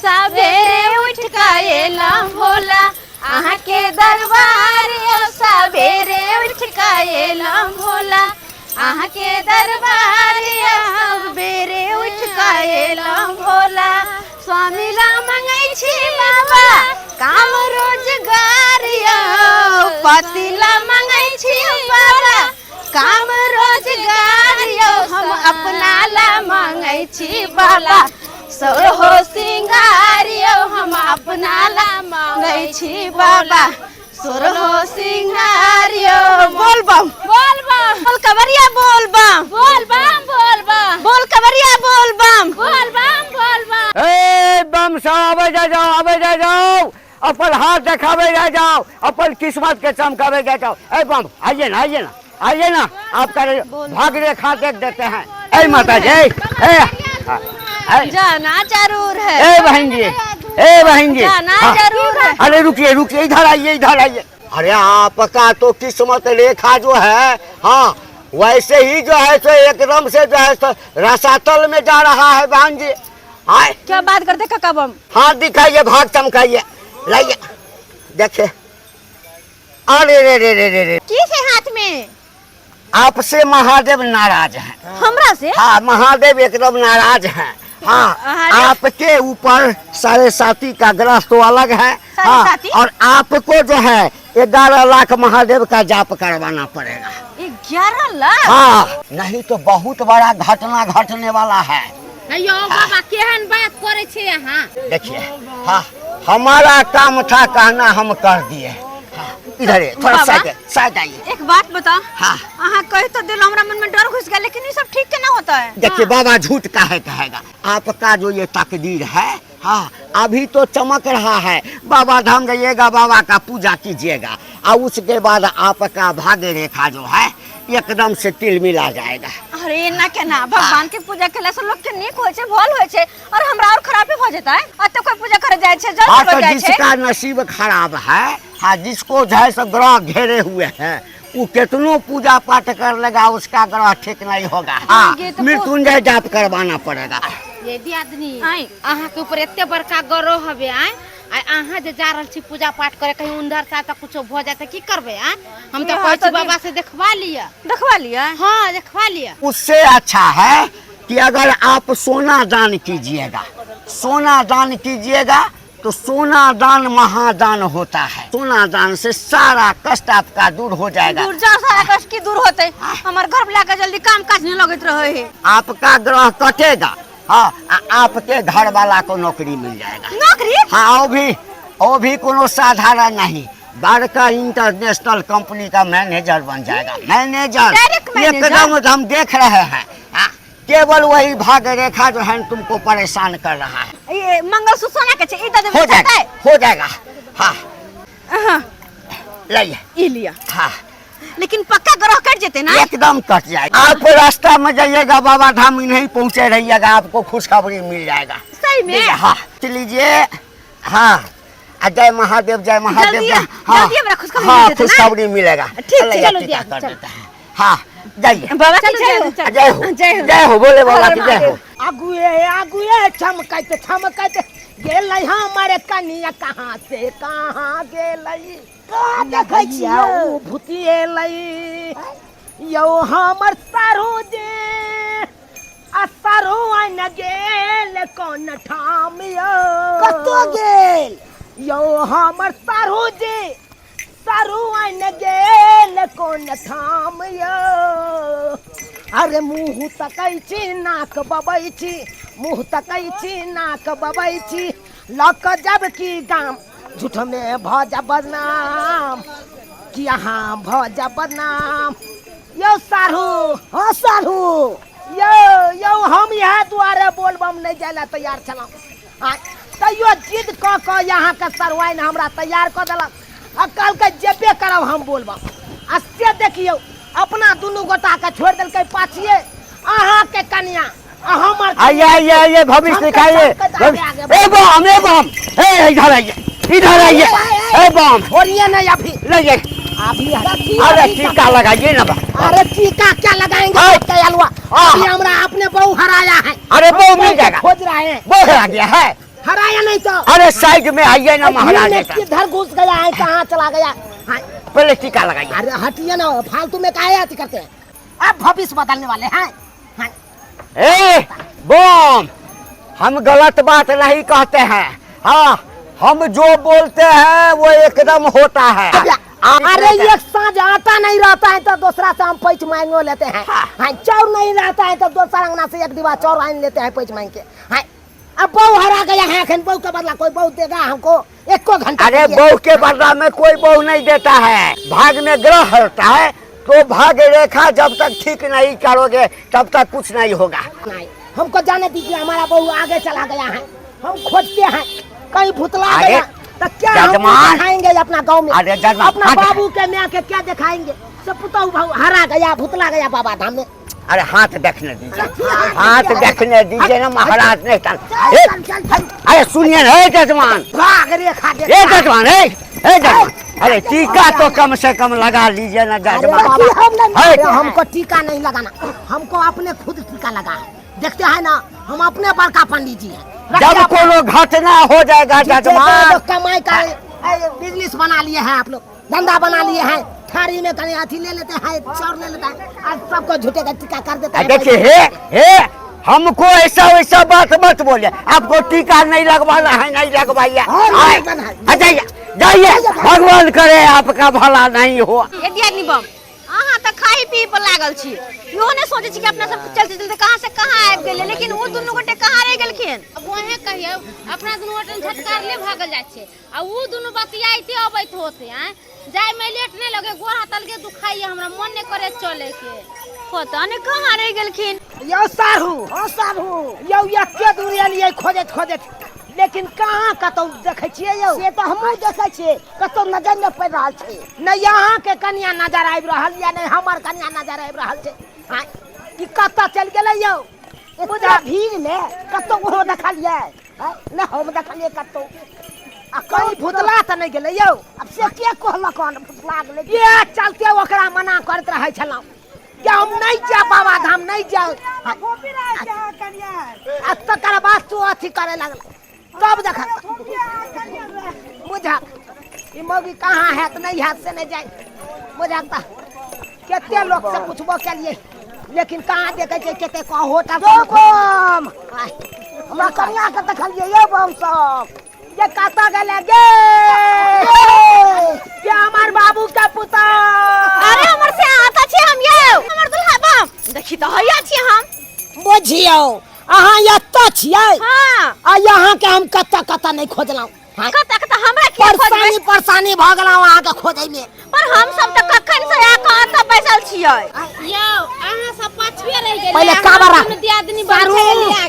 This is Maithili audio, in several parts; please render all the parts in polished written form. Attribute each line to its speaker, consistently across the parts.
Speaker 1: सवेरे उठ के एलहुँ भोला अहाँके दरबार यौ सवेरे उठ के एलहुँ भोला अहाँके दरबार यौ सवेरे उठ के एलहुँ भोला। स्वामी ला मंगै छी बाबा काम रोजगार यौ, पति ला मंगै छी बाबा काम रोजगार यौ, हम अपना ला मंगै छी बाबा सोहो सिंगार यौ, हम अपना ला मंगै छी बाबा सोहो सिंगार यौ। बोल बम
Speaker 2: बोल बम
Speaker 1: बोल कवरिया बोल बम
Speaker 2: बोल बम बोल बम
Speaker 1: बोल कवरिया बोल बम
Speaker 2: बोल बम बोल बम।
Speaker 3: ए बम सब आवे जा जाओ, आवे जा जाओ, अपन हाथ देखावे जा जाओ, अपन किस्मत के चमकावे जा जाओ। ए बम आइए ना, आइए ना, आइए ना, आपका भाग रेखा देख देते हैं। ए माता जी, ए, ए,
Speaker 1: जाना जरूर है।
Speaker 3: ए बहन जी, ए बहन जी,
Speaker 1: जाना
Speaker 3: हाँ।
Speaker 1: जरूर है।
Speaker 3: अरे रुकिए रुकिए, इधर आइए, इधर आइए। अरे आपका तो किस्मत रेखा जो है, हाँ वैसे ही जो है सो एकदम से जो है सो रसातल में जा रहा है बहन जी। आए।
Speaker 1: क्या बात करते काका बम?
Speaker 3: हाथ दिखाइए, भाग चमकाइए, लाइए देखिए। अरे रे रे रे रे रे,
Speaker 1: की से हाथ में?
Speaker 3: आपसे महादेव नाराज हैं।
Speaker 1: हमरा से?
Speaker 3: हाँ महादेव एकदम नाराज हैं। हाँ
Speaker 1: अरे।
Speaker 3: आपके ऊपर 7.5 का ग्रह तो अलग है, हाँ,
Speaker 1: 7.5?
Speaker 3: और आपको जो है 11 लाख महादेव का जाप करवाना पड़ेगा।
Speaker 1: 11 लाख?
Speaker 3: हाँ, नहीं तो बहुत बड़ा घटना घटने वाला है।
Speaker 2: यो बाबा केहन बात करे छे अहाँ?
Speaker 3: देखिए, हाँ हमारा काम था कहना, हम कर दिए। हाँ, इधर आइए, थोड़ा
Speaker 1: बाबा?
Speaker 3: साइड साइड आइए।
Speaker 1: एक बात बताओ।
Speaker 3: हाँ।
Speaker 1: अहाँ कह तो दिल हमरा मन में डर घुस गया, लेकिन ये सब ठीक के ना होता है।
Speaker 3: देखिए बाबा झूठ काहे कहेगा, आपका जो ये तकदीर है, हाँ अभी तो चमक रहा है। बाबा धाम जाइएगा, बाबा का पूजा कीजिएगा, और उसके बाद आपका भाग्य रेखा जो है एकदम से तिल मिला जाएगा।
Speaker 1: अरे ना के ना, भगवान के पूजा केला से लोग के नीक होय छे, भल होय छे, और हमरा और खराबे हो जेता है। और तो कोई पूजा करे जाय छे, जल
Speaker 3: हाँ,
Speaker 1: करे
Speaker 3: तो
Speaker 1: जाय छे।
Speaker 3: जिसका नसीब खराब है, हाँ जिसको जो है सो ग्रह घेरे हुए हैं, वो कितनो पूजा पाठ कर लेगा उसका ग्रह ठीक नहीं होगा। हाँ,
Speaker 1: ये तो
Speaker 3: मृत्युंजय जाप करवाना पड़ेगा।
Speaker 2: ये दियादनी,
Speaker 1: आय।
Speaker 2: अहाँ के ऊपर एते बड़का ग्रह हवे, आय आ अहाँ जे जा रहल छी पूजा पाठ करे, कहीं उधर से तऽ कुछो भऽ जाए तऽ की करबै? आय हम तऽ
Speaker 1: ये
Speaker 2: कहै छी
Speaker 1: तऽ
Speaker 2: बाबा से देखवा लिअ।
Speaker 1: देखवा लिअ?
Speaker 2: हाँ देखवा लिअ।
Speaker 3: उससे अच्छा है कि अगर आप सोना दान कीजिएगा, सोना दान कीजिएगा तो सोना दान महादान होता है। सोना दान से सारा कष्ट आपका दूर हो जाएगा।
Speaker 1: दूर जाओ, सारा कष्ट की दूर होते। हमार घर ला के जल्दी काम काज नहीं लगत रहे है।
Speaker 3: आपका ग्रह कटेगा, हाँ, आपके घर वाला को नौकरी मिल जाएगा।
Speaker 1: नौकरी?
Speaker 3: हाँ, वो भी कोनो साधारण नहीं, बड़का इंटरनेशनल कंपनी का मैनेजर बन जाएगा। Manager,
Speaker 1: direct manager?
Speaker 3: एकदम हम देख रहे हैं। हाँ, केवल वही भाग्य रेखा जो है तुमको परेशान कर रहा है।
Speaker 1: ये मंगलसूत्र सोना के छे, ई दे देबै
Speaker 3: हो जाएगा,
Speaker 1: चलतै?
Speaker 3: हो जाएगा। हाँ।
Speaker 1: हाँ।
Speaker 3: लाइए।
Speaker 1: ई लिया।
Speaker 3: हाँ।
Speaker 1: लेकिन पक्का ग्रह कट जेते ना?
Speaker 3: एकदम कट जाएगा। आप रास्ता में जाइएगा बाबा धाम नहीं पहुँचे रहिएगा, आपको खुशखबरी मिल जाएगा।
Speaker 1: सही में?
Speaker 3: ठीक है, हाँ लीजिए। हाँ, जय महादेव, जय महादेव,
Speaker 1: जल्दी
Speaker 3: जय- हाँ,
Speaker 1: जल्दी हमरा खुशखबरी
Speaker 3: हाँ,
Speaker 1: मिल जेतै ना?
Speaker 3: खुशखबरी मिलेगा।
Speaker 1: ठीक, ठीक,
Speaker 3: चलो,
Speaker 2: चलो,
Speaker 3: टीका
Speaker 2: दिया,
Speaker 3: कर
Speaker 2: चलो।
Speaker 3: देते हैं। हाँ जाइए।
Speaker 1: बाबा की
Speaker 2: चलो,
Speaker 1: जय हो।
Speaker 2: चलो,
Speaker 3: जय हो,
Speaker 1: जय हो।
Speaker 3: जय हो, बोले बाबा की जय हो।
Speaker 4: आगुए आगुए चमकैत चमकैत गेलै हमारे कनिया, कहाँ से कहाँ गेलै?
Speaker 5: कहाँ देखै छियै?
Speaker 4: यौ भूतिएलै यौ हमर सारू जे आ सारू आइन गेल कोन ठाम यौ?
Speaker 5: कतऽ गेल
Speaker 4: यौ हमर सारू जे सारू आइन गेल कोन ठाम यौ? अरे मुँह तकै छी नाक बबै छी, मुँह तकै छी नाक बबै छी, लऽ कऽ जायब की गाम, झूठ में भऽ जायब बदनाम, कि अहाँ भऽ जायब बदनाम यौ साढ़ू।
Speaker 5: हाँ साढ़ू।
Speaker 4: यौ यौ हम इएह दुआरे बोलबम नहि जाय लए तैयार छलहुँ, आ तैयो जिद कऽ कऽ अहाँके सरवाइन हमरा तैयार कऽ देलक आ कहलकै जेबे करब हम बोलबम। आ से देखियौ अपना दुनू गोटाके छोड़ि देलकै पाछिए, अहाँके कनिया आ हमर
Speaker 3: आइए आइए आइए, भविष्य
Speaker 4: हम
Speaker 3: दिखाइए।
Speaker 4: तो आगे आगे
Speaker 3: ए बम, ए बम, ए इधर आइए, इधर आइए, ए बम।
Speaker 4: छोड़िए नहीं अभी।
Speaker 3: नहीं,
Speaker 4: अभी
Speaker 5: अभी
Speaker 3: अरे
Speaker 4: अभी
Speaker 3: टीका लगाइए ना बा।
Speaker 4: अरे टीका क्या लगाएंगे?
Speaker 3: अरे।
Speaker 4: सबके अलवा।
Speaker 3: हाँ।
Speaker 4: अभी हमरा अपने बहू हराया है।
Speaker 3: अरे
Speaker 4: हम
Speaker 3: बहू मिल
Speaker 4: बहू
Speaker 3: जाएगा।
Speaker 4: खोज रहे हैं।
Speaker 3: बहू हरा गया है।
Speaker 4: हराया नहीं तो।
Speaker 3: अरे साइड में आइए ना महाराज,
Speaker 4: में किधर घुस गया है, कहाँ चला गया? हाँ।
Speaker 3: पहले टीका लगाइए।
Speaker 4: अरे हटिए ना, फालतू में काहे अथी करते हैं? अब भविष्य बदलने वाले हैं। हाँ।
Speaker 3: ए बम, हम गलत बात नहीं कहते हैं। हाँ, हम जो बोलते हैं वो एकदम होता है।
Speaker 4: अरे एक साँझ आटा नहीं रहता है तो दूसरा से हम पैच मांगो लेते हैं। हाँ, चाउर नहीं रहता है तो दूसरा अंगना से एक डिब्बा चाउर आन लेते हैं पैच मांग के। हाँ, अब बहू हरा गया है, अखन बहू के बदला कोई बहू देगा हमको एको घंटा?
Speaker 3: अरे बहू के बदला में कोई बहू नहीं देता है। भाग में ग्रह होता है तो भाग रेखा जब तक ठीक नहीं करोगे तब तक कुछ नहीं होगा।
Speaker 4: नहीं, हमको जाने दीजिए, हमारा बहू आगे चला गया है, हम खोजते हैं कहीं भुतला गया तो क्या हम दिखाएंगे अपना गांव में?
Speaker 3: अरे
Speaker 4: अपना बाबू के माँ के क्या दिखाएंगे? सब पुतहु बहू हरा गया, भुतला गया बाबा धाम में।
Speaker 3: अरे हाथ देखने दीजिए, हाथ देखने दीजिए ना महाराज। नहीं अरे सुनिए ना जजमान, ए जजमान, ए जजमान, अरे टीका तो कम से कम लगा लीजिए ना जजमान।
Speaker 4: हमको टीका नहीं लगाना, हमको अपने खुद टीका लगा है। देखते हैं ना, हम अपने बड़का पंडित जी हैं।
Speaker 3: जब कोनो घटना हो जाएगा जजमान,
Speaker 4: कमाई का बिजनेस बना लिए हैं आप लोग, धंधा बना लिए हैं। थारी में कहीं अथी ले लेते हैं, चाउर ले लेते हैं, आज सबको झूठे का टीका कर देते हैं।
Speaker 3: देखिए हे हे, हमको ऐसा वैसा बात मत बोलिए। आपको टीका नहीं लगवाना है, नहीं लगवाइए, जाइए जाइए, भगवान करे आपका भला नहीं हो।
Speaker 1: अहाँ तऽ खाइ पी पर लागल छी, इहो नहि सोचै छी कि अपना सब चलते चलते कहाँ से कहाँ आबि गेलै, लेकिन ओ दुनू गोटे कहाँ रहि गेलखिन?
Speaker 2: अब वहे कहियौ, अपना दुनू गोटे झटकारले भागल जाइ छै आ उ दुनू बतियाइते अबैत होते। आँय, जाय में लेट नहीं लगे, गोड़ हाथ अलगे दुखाइए, हमरा मन नहीं करे चले के।
Speaker 1: पता नहीं कहाँ रहि गेलखिन।
Speaker 4: यौ साहू, हाँ साहू, यौ एते दूर एलियै खोजैत खोजैत, लेकिन कहाँ कतौ देखै छियै यौ?
Speaker 5: से तऽ हमहूँ देखै छियै, कतौ नजर नहि पड़ि रहल छै।
Speaker 4: नहि अहाँके कनिया नजर आबि रहल यऽ, नहि हमर कनिया नजर आबि रहल छै। आँय, ई कतऽ चलि गेलै यौ?
Speaker 5: एतेक भीड़ मे कतौ ओहो देखलियै नहि, हम देखलियै कतौ।
Speaker 4: आ कहीं भुतला तऽ नहि गेलै यौ?
Speaker 5: आब से के कहलक हन भुतला गेलै?
Speaker 4: इएह चलते ओकरा मना करैत रहै छलहुँ कि हम नहीं जाए बाबा धाम, नहीं जाए। आ तकर बाद तू अथी करे लगल, तब देख बुझा ई मौगी कहाँ हैत नहीं हैत से नहीं जाए। बुझा तऽ कते लोक से पूछबो केलिए, लेकिन कहाँ देखै छै? कते कह होटल
Speaker 5: बम हमरा कनिया के देखलियै यौ बम सब
Speaker 4: ये कतऽ गेलै गे? ये हमार बाबू के पुता।
Speaker 1: अरे हमर से आता छी हम यौ, हमर दुल्हा बम देखी तऽ हैया छी हम।
Speaker 4: बुझियौ अहाँ एतऽ छियै?
Speaker 1: हाँ।
Speaker 4: आ यहाँ के हम कतऽ कतऽ नहीं खोजलहुँ।
Speaker 1: कतऽ कतऽ हमरा की खोजबै?
Speaker 4: परेशानी परेशानी भऽ गेलहुँ अहाँके खोजै में।
Speaker 1: पर हम सब तऽ कखन से आ कऽ एतऽ बैसल छियै।
Speaker 2: यौ अहाँ सब पाछुए रहि गेलियै।
Speaker 4: पहिले काबर राख।
Speaker 2: दियादनी
Speaker 4: सारू,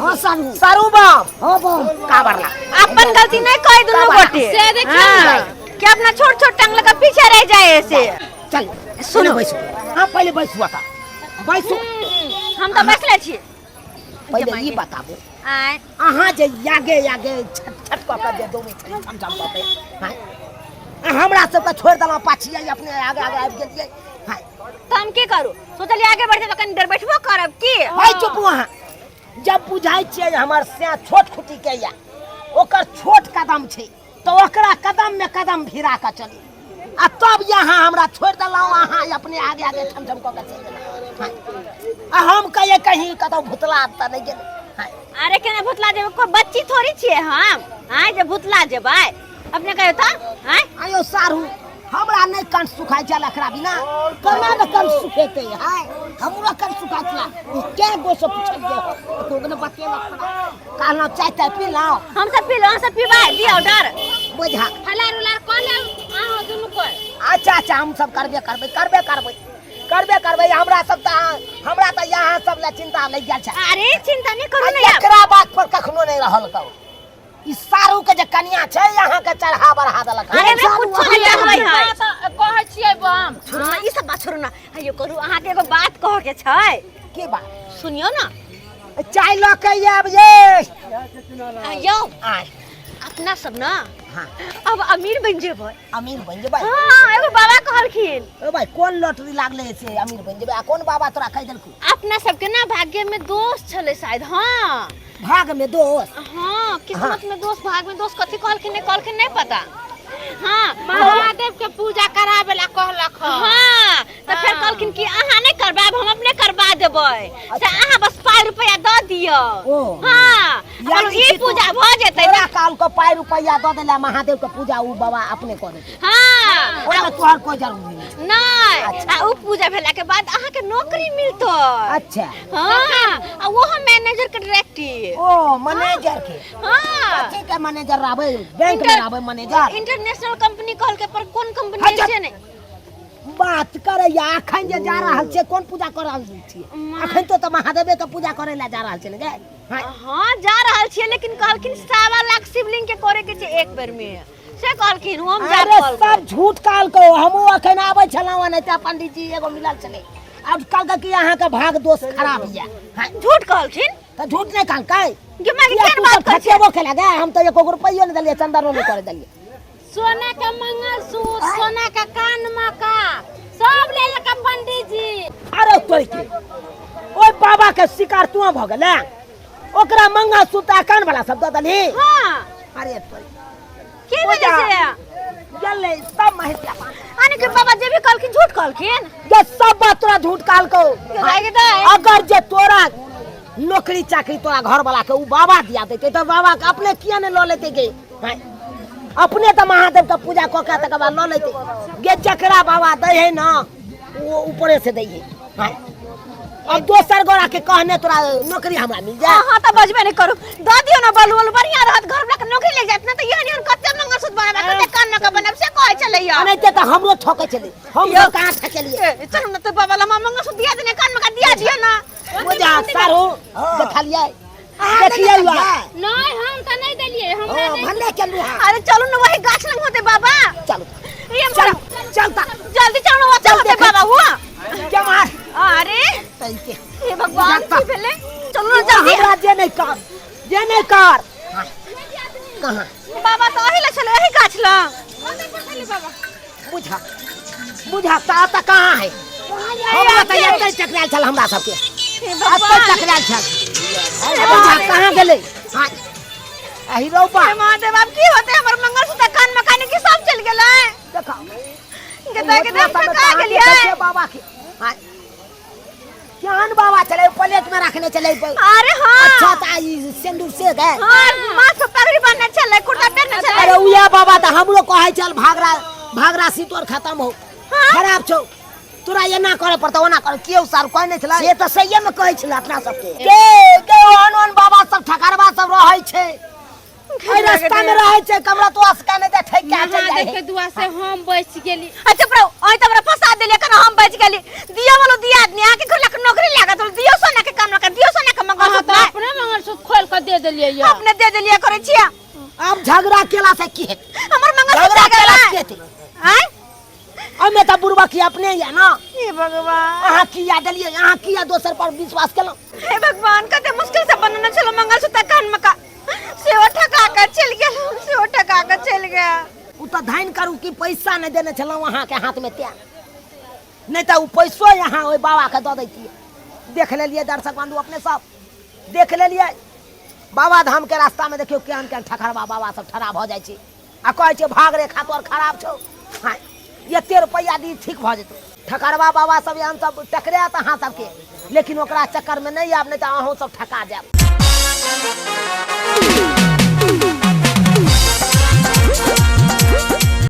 Speaker 5: हाँ सारू,
Speaker 4: सारू बाप,
Speaker 5: हाँ बम
Speaker 4: काबर ला।
Speaker 1: अपन गलती नहीं कही दुनू गोटे
Speaker 2: से देखियौ।
Speaker 1: हाँ, कि अपना छोट छोट टांग लगा पीछे रह जाए ऐसे।
Speaker 4: चल
Speaker 1: सुनू।
Speaker 4: बैसू। हाँ पहिले बैसू, आता बैसू।
Speaker 1: हम तऽ बैसले छी।
Speaker 4: पहिले ई बताबू,
Speaker 1: आय,
Speaker 4: अहाँ जे आगे आगे छट छट कऽ के जे दौड़ै छलियै झम झम कऽ के, हाँ, हमरा सबके छोड़ि देलहुँ पाछिए, अपने आगे आगे आबि गेलियै। हाँ,
Speaker 1: तऽ हम की करू? सोचलियै आगे बढ़ते तऽ कनी देर बैठबो करब की।
Speaker 4: है चुप। अहाँ जब बुझाइ छियै हमर सैं छोट खुटी के या ओकर छोट कदम छै तऽ ओकरा कदम में कदम भिरा कऽ चली, आ तब यहाँ हमरा छोड़ि देलहुँ, अहाँ अपने आगे आगे ठम ठम कऽ के चलि गेलहुँ। हाँ, आ हम कहियै कहीं कतौ भुतला तऽ नहि गेलै? हाँ,
Speaker 1: अरे केना भुतला जेबै? कोई बच्ची थोड़ी छियै हम आँय जे भुतला जेबै? अपने कहियो तऽ आँय।
Speaker 4: आयो सारू, हमरा नहि कंठ सुखाइ छल एकरा बिना।
Speaker 5: केना ने कंठ सुखेतै? हाय, हमरो कंठ सुखाइ छला। ई कै गो से पुछलियै हो, एको गो ने बतेलक।
Speaker 4: कहलहुँ चाय ताय पीलहुँ?
Speaker 1: हम सब पीलहुँ, अहाँ सब पीबै दियौ डर।
Speaker 4: बुझा
Speaker 2: फलार उलार कऽ लेब अहाँ दुनू कोइ।
Speaker 4: अच्छा अच्छा, हम सब करबे करबै, करबे करबै, करबे करबै। हमरा सब तऽ हमरा तऽ यहाँ सब लए चिंता लागि गेल छै।
Speaker 1: अरे चिंता नहीं करू ने।
Speaker 4: एकरा बात पर कखनो नहीं रहल कहू। ई सारू के जे कनिया छै यहाँ के चढ़ा बढ़ा देलक।
Speaker 1: अरे हमरा कुछो नहीं चढ़बै है।
Speaker 2: कहै छियै बम।
Speaker 1: छोड़ू ना ई सब बात, छोड़ू ना। हयो करू, अहाँके एगो बात कहऽ के छै।
Speaker 4: के बात?
Speaker 1: सुनियौ ना।
Speaker 4: चाय लऽ के आयब ये।
Speaker 1: यौ
Speaker 4: आय।
Speaker 1: अपना सब ना
Speaker 5: हाँ
Speaker 1: अब अमीर बन जेबै।
Speaker 5: अमीर बनि जेबै?
Speaker 1: हाँ, एगो बाबा कहलखिन।
Speaker 5: ओ भाई, कोन लॉटरी लागले से अमीर बनि जेबै? आ कोन बाबा तोरा कहि देलकू?
Speaker 1: अपना सबके ना भाग्य में दोष छलै शायद। हाँ,
Speaker 5: भाग में दोष?
Speaker 1: हाँ, किस्मत में दोष, भाग में दोष, कथी कहलखिन नहीं कहलखिन नहीं पता। हाँ।
Speaker 2: महादेव के पूजा कराबे ला कहलक हँ।
Speaker 1: हाँ, तऽ फेर कहलखिन कि अहाँ नहीं करबाब, हम अपने करबा देबै, से अहाँ बस पाइ रुपया दऽ दियौ।
Speaker 5: ओ।
Speaker 1: हाँ,
Speaker 5: यानी
Speaker 1: ई
Speaker 5: कि
Speaker 1: पूजा भऽ जेतै।
Speaker 5: तोरा काल को पाइ रुपैया दऽ देला, महादेव के पूजा उ बाबा अपने कऽ देतै।
Speaker 1: हाँ।
Speaker 5: ओहिमे तोहर कोई जरूरी नहीं छै।
Speaker 1: नहीं, आ उ पूजा भेला के बाद अहाँ के नौकरी मिलतै।
Speaker 5: अच्छा।
Speaker 1: हाँ, आ वो हम मैनेजर के डायरेक्टिव।
Speaker 5: ओ, मैनेजर के?
Speaker 1: हाँ।
Speaker 5: कथी के मैनेजर रहबै? बैंक में रहबै मैनेजर?
Speaker 1: इंटरनेशनल कंपनी कहलकै, पर कोन कंपनी
Speaker 5: अच्छा।
Speaker 1: से नहीं।
Speaker 5: बात करैया अखन जे जा रहल छियै, कोन पूजा कर रहल छियै अखन? तो तऽ महादेवे के पूजा करे ला जा रहल छियै ने गे? हाँ।
Speaker 1: हाँ, जा रहल छियै, लेकिन कहलखिन 1.25 लाख शिवलिंग के करे के छै एक बेर में, से कहलखिन। हम जा
Speaker 5: अरे, सब झूठ कहलको। हमहूँ अखन आबै छलहुँ नहि तऽ पंडित जी एगो मिलल छलै, आब कहलकै कि अहाँके भाग दोष खराब यऽ। हाँ।
Speaker 1: झूठ कहलखिन?
Speaker 5: तऽ झूठ नहि कहलकै?
Speaker 1: गे माय,
Speaker 5: किया
Speaker 1: केहन
Speaker 5: तू
Speaker 1: बात
Speaker 5: तऽ
Speaker 1: करै छियै?
Speaker 5: ठकेबो केला गे। हम तऽ एको गो रुपैयो नहि देलियै, चन्दनो नहि करे देलियै।
Speaker 2: सोना के मंगलसूत्र, सोना के कान मका सब ले लेलक पंडित जी।
Speaker 4: अरे तोर के, ओहि बाबा के शिकार तू भऽ गेलै? ओकरा मंगलसूत्र आ कान वाला सब दऽ देलही?
Speaker 1: हाँ।
Speaker 5: अरे तोर
Speaker 1: की भेलै से?
Speaker 5: गेलै सब महेश।
Speaker 1: आने के बाबा जे भी कहलखिन झूठ कहलखिन?
Speaker 5: जे सब बात तोरा झूठ कहलकौ।
Speaker 1: दाइ गे दाइ।
Speaker 5: अगर जे तोरा नौकरी चाकरी तोरा घर वाला के उ बाबा दिया देते तऽ बाबा के अपने किया ने लऽ लेते गे? हैं? अपने तऽ महादेव के पूजा कऽ के तकर बाद लऽ लेते गे। जकरा बाबा दै है ना, वो ऊपरे से दै है। हैं? अब दोसर गोरा के कहने तोरा नौकरी हमरा मिल जाए?
Speaker 1: अहाँ तऽ बजबे नहि करू। दऽ दियौ ने बलु बलु, बढ़िया रहत, घर वाला के नौकरी लागि जायत ने तऽ एहन एहन कते मंगलसूत्र बनाबे, कते कान में के बनाबे, से कहै छलैया।
Speaker 5: एनाहिते तऽ हमरो ठकै छलै, हम सब कहाँ ठकेलियै?
Speaker 1: ए, चलू ने तऽ बाबा लमा मंगलसूत्र दिया देने, कान में के दिया दियौ ना।
Speaker 5: बुझा सारू, देखलियै देखियै?
Speaker 2: नहीं, हम तऽ नहीं देलियै, हमरा नहीं।
Speaker 5: भन्ने केलू। हाँ।
Speaker 1: अरे चलू ने, वही गाछ लग होते बाबा।
Speaker 5: चलू।
Speaker 1: ये
Speaker 5: चल चल ता।
Speaker 1: जल्दी चलू ना,
Speaker 5: चल।
Speaker 1: होते
Speaker 5: देखै।
Speaker 1: बाबा हुआ।
Speaker 5: क्या मार।
Speaker 1: अरे
Speaker 5: तैके
Speaker 1: हे भगवान,
Speaker 5: जाता।
Speaker 1: की भेलै? चलू ना जल्दी।
Speaker 5: हमरा जे नहीं कर, जे नहीं कर। हाँ, कहाँ?
Speaker 1: बाबा तऽ ओही लग छलै, ओही गाछ लग।
Speaker 5: बुझा बुझा ता ता कहाँ है? हमरा तऽ एतै टकरायल छल, हमरा सबके
Speaker 1: हे
Speaker 5: एतै
Speaker 1: भगवान।
Speaker 5: टकरायल छल। बुझा कहाँ गेलै? हाँ, अही रौपा।
Speaker 1: हे महादेव, आब की होतै? हमर मंगलसूत्र, कान मकानी की सब चलि गेलै।
Speaker 5: देखा।
Speaker 1: गेदा गेदा ठका गेलियै।
Speaker 5: बाबा के। हाँ, केहन बाबा छलै? प्लेट में रखने छलै।
Speaker 1: अरे हाँ।
Speaker 5: अच्छा, तऽ ई सिंदूर से गए?
Speaker 1: हाँ, माथ पर पगड़ी बांधने छलै, कुर्ता पहिरने छलै।
Speaker 5: अरे, उहे बाबा तऽ हमरो कहै छल, भागरा भाग राशि तोर खत्म हो, खराब छौ, तोरा एना करे पड़तौ, ओना करे। केओ सार कहै नहि छलै?
Speaker 4: से तऽ सहिए में कहै छलै अपना सबके।
Speaker 5: के के ओहन ओहन बाबा सब, ठकरबा सब रहै छै, एहि रास्ता में रहै छै। कमरा तो असका नहि दे, ठकि के चलि जाइ
Speaker 2: महादेव
Speaker 5: है।
Speaker 2: के दुआ से हम बच गेली।
Speaker 1: अच्छा प्रभु, ओहि तऽ हमरा फंसा देलियै, केना हम बचि गेली। दियो वालो दिया आदमी अहाँके घर लग नौकरी लागत, दियो सोना के काम लगा, दियो सोना के
Speaker 2: अहाँ
Speaker 1: मंगलसूत्र।
Speaker 2: तऽ अपने मंगलसूत्र खोल के दे देलियै यऽ।
Speaker 1: अपने दे देलियै करै छियै।
Speaker 5: आब झगड़ा केला से की हेतै?
Speaker 1: हमर मंगलसूत्र
Speaker 5: झगड़ा केला से
Speaker 1: गेलै।
Speaker 5: की हेतै?
Speaker 1: आँय?
Speaker 5: ओहिमे तऽ बुड़बकी अपने यऽ ना।
Speaker 1: हे भगवान।
Speaker 5: अहाँ किया देलियै? अहाँ किया दोसर पर विश्वास केलहुँ?
Speaker 1: हे भगवान, कते मुश्किल से बनने छलो मंगलसूत्र कान मका, सेहो ठका के चलि गेल, सेहो ठका के चलि गेल।
Speaker 5: ओ तऽ धैन करू कि पैसा नहि देने छलहुँ अहाँके हाथमे, तें नहि तऽ ओ पैसो अहाँ ओहि बाबाके दऽ दैतियै। देख लेलियै दर्शक बंधु, अपने सब देख लेलियै, बाबा धामके रास्तामे देखियौ केहन केहन ठकरबा बाबा सब ठड़ा भऽ जाइ छै आ कहै छै भाग रेखा तोहर खराब छौ। हाँ, एते रुपैआ दी, ठीक भऽ जेतौ। ठकरबा बाबा सब एहन सब टकरायत अहाँ सबके, लेकिन ओकरा चक्करमे नहि आयब, नहि तऽ अहूँ सब ठका जायब।